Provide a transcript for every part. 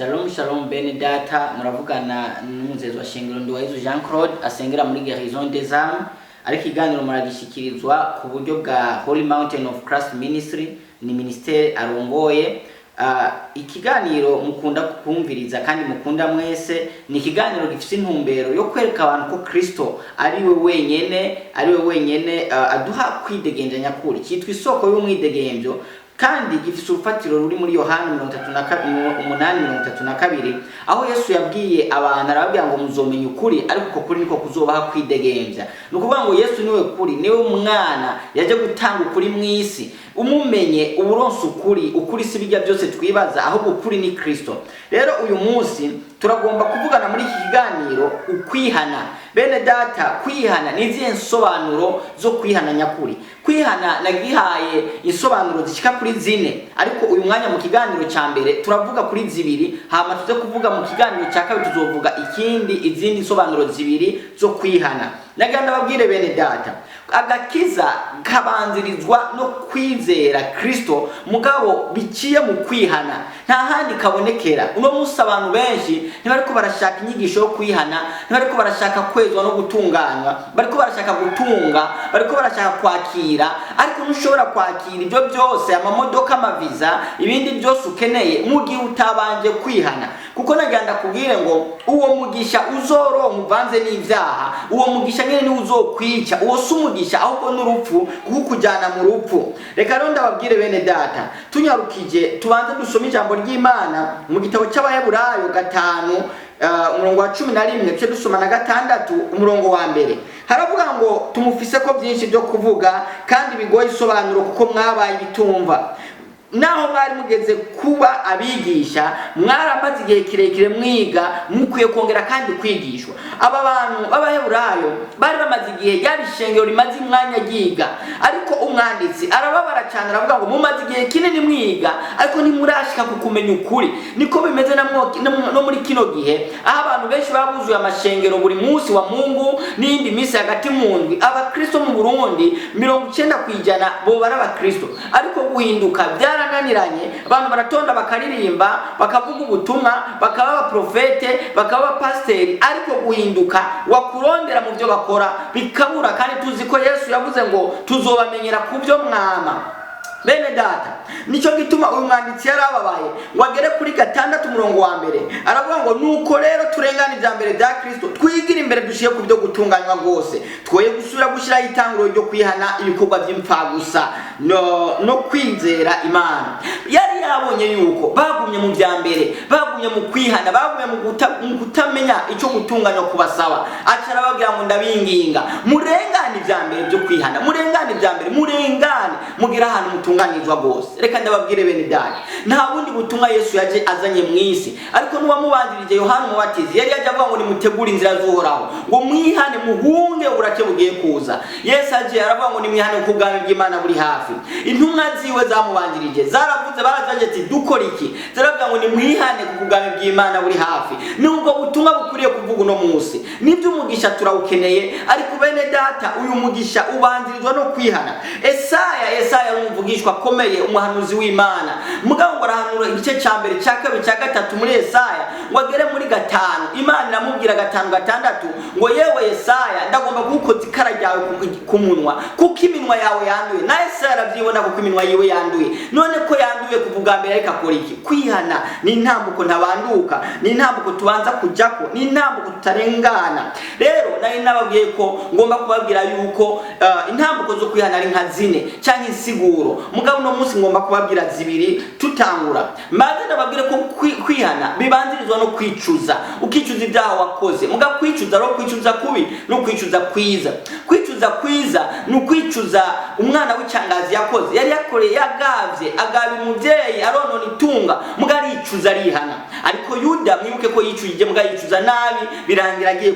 Shalom shalom, bene data. Muravugana n'umuzezi wa shengero Nduwayezu Jean Claude, asengera muri Guérison des Âmes, ariko ikiganiro muragishikirizwa ku buryo bwa Holy Mountain of Christ Ministry, ni ministère arongoye. Ikiganiro mukunda kumviriza kandi mukunda mwese ni ikiganiro gifite intumbero yo kwereka abantu ko Kristo ari we wenyene, ari we wenyene aduha kwidegemvya nyakuri. Cyitwa Isoko y'Umwidegemvyo, kandi gifise urufatiro ruri muri Yohana 38:32, aho Yesu yabwiye abantu, arababwira ngo: "Muzomenya ukuri, ariko uko kuri niko kuzobaha kwidegemvya." Ni ukuvuga ngo Yesu niwe kuri, niwe mwana yaje gutanga ukuri mw'isi. Umumenye uburonse ukuri. Ukuri si bijya byose twibaza, ahubwo ukuri ni Kristo. Rero uyu munsi turagomba kuvugana muri iki kiganiro ukwihana. Bene data, kwihana ni izihe nsobanuro zo kwihana nyakuri? Kwihana nagihaye insobanuro zishika kuri zine, ariko uyu mwanya mu kiganiro cya mbere turavuga kuri zibiri, hama tuze kuvuga mu kiganiro cya kabiri, tuzovuga ikindi, izindi nsobanuro zibiri zo kwihana. Nagira ndababwire, bene data, agakiza kabanzirizwa no kwizera Kristo, mugabo biciye mu kwihana, nta handi kabonekera. Uno munsi abantu benshi ntibariko barashaka inyigisho yo kwihana, ntibariko barashaka kwezwa no gutunganywa, bariko barashaka gutunga, bariko barashaka kwakira. Ariko ntushobora kwakira ibyo byose, amamodoka, amaviza, ibindi byose ukeneye, mu gihe utabanje kwihana. Kuko nagira ndakubwire ngo uwo mugisha uzoronka uvanze n'ibyaha, uwo mugisha nyene niwe uzokwica. Uwo si umugisha, ahubwo n'urupfu, kuko kujyana mu rupfu. Reka rero ndababwire, bene data, tunyarukije tubanze dusome ijambo ry'Imana mu gitabo cy'Abaheburayo 5, umurongo wa 11, tuce dusoma na 6 umurongo wa mbere. Haravuga ngo: "Tumufise ko byinshi byo kuvuga kandi bigoye isobanuro, kuko mwabaye ibitumva, naho mwari mugeze kuba abigisha. Mwaramaze igihe kirekire mwiga, mukwiye kongera kandi kwigishwa." Aba bantu b'Abaheburayo bari bamaze igihe, ryari ishengero rimaze umwanya ryiga, ariko umwanditsi arababara cyane, aravuga ngo: "Mumaze igihe kinini mwiga, ariko ntimurashika ku kumenya ukuri." Niko bimeze no muri kino gihe, aho abantu benshi baba buzuye amashengero buri munsi wa Mungu n'iyindi minsi hagati mu ndwi. Abakristo mu Burundi, 90% boba ari abakristo, ariko guhinduka byarananiranye. Abantu baratonda, bakaririmba, bakavuga ubutumwa, bakaba abaprofete, bakaba abapasiteri, ariko guhinduka wakurondera mu byo bakora bikabura. Kandi tuzi ko Yesu yavuze ngo: "Tuzobamenyera ku byo mwama." Bene data, nicyo gituma uyu mwanditsi yarababaye ngo agere kuri 6 umurongo wa mbere, aravuga ngo: "Nuko rero turengane ibya mbere bya Kristo, twigire imbere dushyire ku byo gutunganywa rwose, twoye gusubira gushyiraho itanguriro ryo kwihana ibikorwa by'imfagusa no kwizera Imana." Yari yabonye yuko bagumye mu bya mbere, bagumye mu kwihana, bagumye mu kutamenya icyo gutunganywa kubasaba. Aca arababwira ngo: "Ndabinginga, murengane ibya mbere byo kwihana, murengane ibya mbere, murengane mugire ahantu mutunganirizwa rwose." Reka ndababwire, bene data, nta bundi butumwa Yesu yaje azanye mu isi, ariko n'uwamubanjirije, Yohana Umubatizi, yari yaje avuga ngo: "Nimutegure inzira z'Uhoraho," ngo: "Mwihane, muhunge uburake bugiye kuza." Yesu aje aravuga ngo: "Nimwihane kuko ubwami bw'Imana buri hafi." Intumwa ziwe zamubanjirije zaravuze, barazaje ati: "Dukora iki?" Zaravuga ngo: "Nimwihane kuko ubwami bw'Imana buri hafi." Nubwo butumwa bukwiriye kuvuga uno munsi. Nibyo, umugisha turawukeneye, ariko bene data, uyu mugisha ubanzirizwa no kwihana. Esaya, Esaya yari umuvugishwa akomeye, umuhanuzi w'Imana. Mugabo ngo arahanura igice cya mbere, cya kabiri, cya gatatu muri Esaya, ngo agere muri 5, Imana iramubwira 5:6 ngo: "Yewe Yesaya, ndagomba kugukoza ikara ryawe ku munwa, kuko iminwa yawe yanduye." Na Esaya arabyibona kuko iminwa yiwe yanduye. None ko yanduye kuva ubwa mbere, ariko akora iki? Kwihana ni intambuko ntabanduka, ni intambuko tubanza kujyako, ni intambuko tutarengana. Rero nari nababwiye ko ngomba kubabwira yuko intambuko zo kwihana ari nka zine cyangwa insiguro, mugabo uno munsi ngomba kubabwira zibiri. Tutangura, mbanze ndababwire ko kwihana bibanzirizwa no kwicuza, ukicuza ibyaha wakoze. Mugabo kwicuza rero, kwicuza kubi no kwicuza kwiza. Kwicuza kwiza ni ukwicuza umwana w'icangazi yakoze, yari yakoreye, yagavye, agaba umuvyeyi, aronona itunga, muga aricuza, arihana. Ariko Yuda, mwibuke ko yicujije, muga yicuza nabi, birangira agiye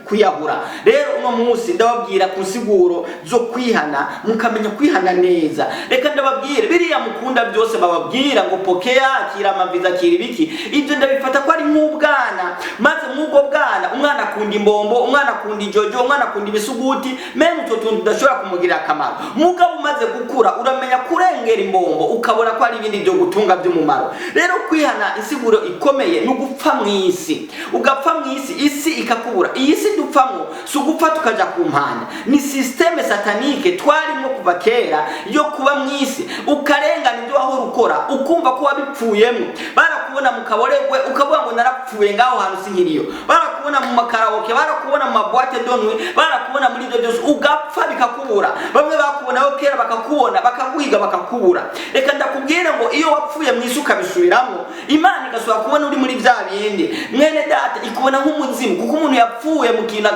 kwiyahura. Rero uno munsi ndababwira ku nsiguro zo kwihana, mukamenya kwihana neza. Reka ndababwire, biriya mukunda byose bababwira ngo pokea, akira amaviza, akira ibiki, ibyo ndabifata ko ari nk'ubwana. Maze mw'ubwo bwana, umwana akunda imbombo, umwana akunda ijojo, umwana akunda ibisuguti, mene utwo tuntu tudashobora kumugirira akamaro. Mugabo umaze gukura, uramenya kurengera imbombo, ukabona ko hari ibindi byo gutunga by'umumaro. Rero kwihana, insiguro ikwiye. gikomeye ni ugupfa mu isi, ugapfa mu isi, isi ikakubura. Iyi si dupfamwo si ugupfa tukaja ku mpanda, ni système satanique twarimo kuva kera yo kuba mu isi, ukarengana ibyo wahora ukora, ukumva ko wabipfuyemo. Barakubona mu kaboregwe, ukavuga ngo narapfuye, ngaho hantu sinkiriyo. Barakubona mu makaraoke, barakubona mu ma boîtes de nuit, barakubona muri ibyo byose, ugapfa bikakubura. Bamwe bakubonaho kera bakakubona, bakaguhiga, bakakubura. Reka ndakubwire ngo iyo wapfuye mu isi ukabisubiramo, Imana igasubira kubona uri muri bya bindi, mwene data, ikubona nk'umuzimu, kuko umuntu yapfuye mu kintu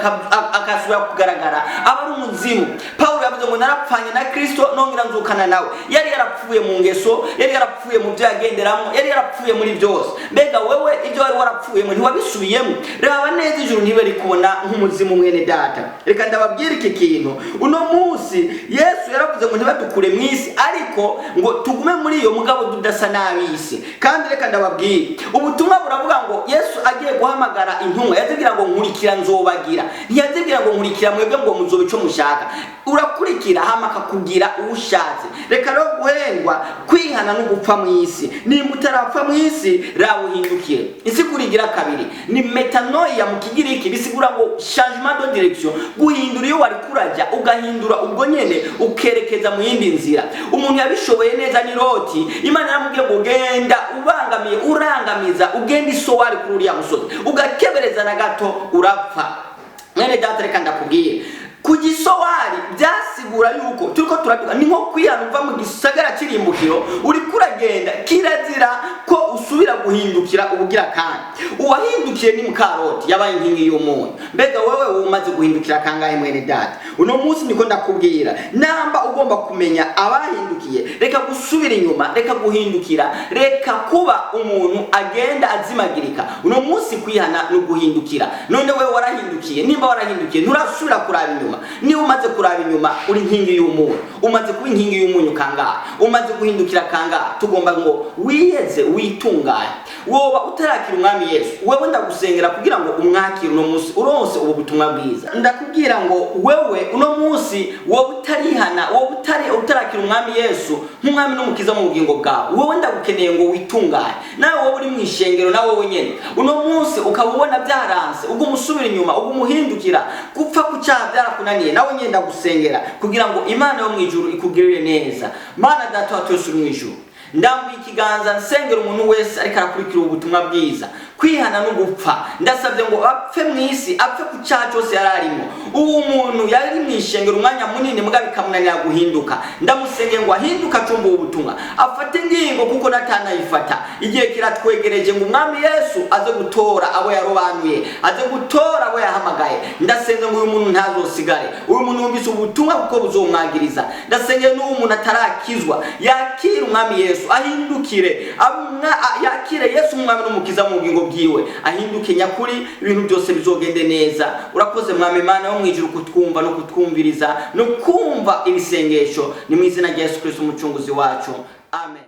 akasubira kugaragara aba ari umuzimu. Pawulo yavuze ngo narapfanye na Kristo, nongera nzukana nawe. Yari yarapfuye mu ngeso, yari yarapfuye mu byo yagenderamo, yari yarapfuye muri byose. Mbega wewe ibyo wari warapfuyemo ntiwabisubiyemo? Raba neza, ijuru ntibe rikubona nk'umuzimu, mwene data. Reka ndababwire iki kintu: uno munsi Yesu yaravuze ngo ntibadukure mu isi, ariko ngo tugume muri iyo, mugabo tudasa n'ab'isi. Kandi reka ndababwire, ubutumwa buravuga ngo Yesu agiye guhamagara intumwa, yazibwira ngo nkurikira nzobagira, ntiyazibwira ngo nkurikira mwebwe ngo muzoba ico mushaka. Urakurikira hama akakugira uwo ushatse. Reka rero guhendwa. Kwihana no gupfa mu isi. Nimba utarapfa mu isi, raba uhindukire. Insiguro igira kabiri ni metanoia mu Kigiriki, bisigura ngo changement de direction, guhindura iyo wari kurajya, ugahindura ubwo nyene ukerekeza mu yindi nzira. Umuntu yabishoboye neza ni Loti. Imana yaramubwiye ngo genda ubangamiye, urangamiza, ugenda isowari kuri uriya musozi, ugakebereza na gato urapfa. Mwene data, reka ndakubwire, ku gisowari byasigura yuko turiko turavuga ni nko kwihana uva mu gisagara cy'irimbukiro, uriko uragenda, kirazira ko usubira guhindukira ubugira. Kandi uwahindukiye ni mukaroti, yabaye inkingi y'umuntu. Mbega wewe umaze guhindukira kangahe, mwene data? Uno munsi niko ndakubwira, namba ugomba kumenya abahindukiye, reka gusubira inyuma, reka guhindukira, reka kuba umuntu agenda azimagirika. Uno munsi kwihana ni uguhindukira. None wewe warahindukiye? Nimba warahindukiye, nturasubira kuraba inyuma. Niba umaze kuraba inyuma, uri inkingi y'umunyu. Umaze kuba inkingi y'umunyu kangahe? Umaze guhindukira kangahe? Tugomba ngo wiyeze, witunganye. Woba utarakira Umwami Yesu, wewe ndagusengera kugira ngo umwakire uno munsi uronse ubu butumwa bwiza. Ndakubwira ngo wewe uno munsi wowe utarihana, wowe utarakira Umwami Yesu nk'Umwami n'Umukiza mu bugingo bwawe, wowe ndagukeneye ngo witunganye. Nawe wowe uri mu ishengero, nawe wowe nyene uno munsi ukaba ubona byaranse, ubwo umusubira inyuma, ubwo umuhindukira, gupfa ku cyaha byarakunaniye, nawe nyene ndagusengera kugira ngo Imana yo mu ijuru ikugirire neza. Mana Data wa twese uri mu ijuru, ndambuye ikiganza nsengera umuntu wese ariko arakurikira ubu butumwa bwiza. Kwihana no gupfa, ndasabye ngo apfe mu isi, apfe ku cyaha cyose yari arimo. Ubu muntu yari mu ishengero umwanya munini, mbwa bikamunanira guhinduka, ndamusengeye ngo ahinduke, acumba ubu butumwa, afate ingingo, kuko natanayifata igihe kiratwegereje ngo Umwami Yesu aze gutora abo yarobanuye, aze gutora abo yahamagaye. Ndasenze ngo uyu muntu ntazosigare, uyu muntu yumvise ubutumwa, kuko buzomwagiriza. Ndasengeye n'uwo muntu atarakizwa, yakire Umwami Yesu, ahindukire, yakire Yesu nk'Umwami n'Umukiza mu bugingo bwiwe, ahinduke nyakuri, ibintu byose bizogende neza. Urakoze Mwami Imana yo mu ijuru kutwumva no kutwumviriza no kumva ibisengesho. Ni mu izina rya Yesu Kristo Umucunguzi wacu, amen.